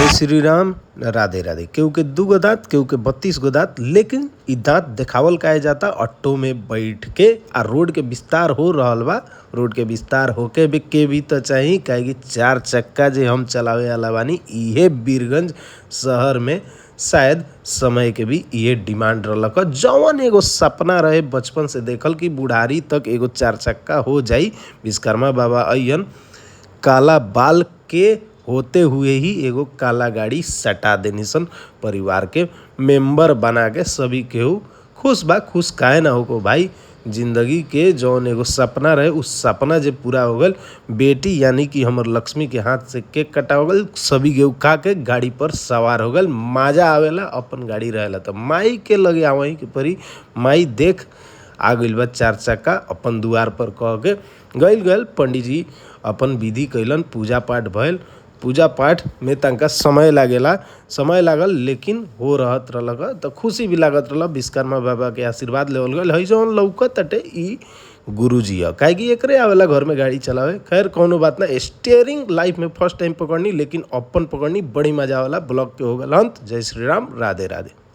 जय श्री राम, राधे राधे। केहू के 2 गो दांत, केहू के 32 गो दांत, लेकिन इ दांत देखावल काहे जाता? ऑटो में बैठ के। आ रोड के विस्तार हो रहल बा। रोड के विस्तार होके भी के भी त चाही, काहे कि चार चक्का जे हम चलावे वाला बानी, इहे बीरगंज शहर में शायद समय के भी इहे डिमांड रहलक ह। जवन एगो सपना रहे बचपन से देखल कि बुढ़ारी तक एगो चार चक्का हो जाई, विश्वकर्मा बाबा अइहन, काला बाल के होते हुए ही एगो काला गाड़ी सटा देनी सन परिवार के मेंबर बना के। सभी केहू खुश बा। खुश काहे ना होखो भाई, जिंदगी के जौन एगो सपना रहे उ सपना जे पूरा हो गइल। बेटी यानी कि हमर लक्ष्मी के हाथ से केक कटावल गइल, सभी केहू खा के गाड़ी पर सवार हो गइल। मजा आवेला अपन गाड़ी रहेला त माई के लगे आवही के पड़ी। माई देख, आ गइल बा चार चक्का अपन दुआर पर कह के गइल गइल। पंडित जी अपन विधि कइलन, पूजा पाठ भइल। पूजा पाठ में तनका समय लागेला, समय लागल लेकिन हो रहत रहलक ह त खुशी भी लागत रहल। विश्वकर्मा बाबा के आशीर्वाद लेवल गइल। हई जौन लउकताटे इ गुरुजी ह, काहे कि एकरे आवेला घर में गाड़ी चलावे। खैर, कौनो बात ना। स्टीयरिंग लाइफ में फर्स्ट टाइम पकड़नी, लेकिन अपन पकड़नी, बड़ी मजा आवेला। ब्लॉग के हो गइल अंत। जय श्री राम, राधे राधे।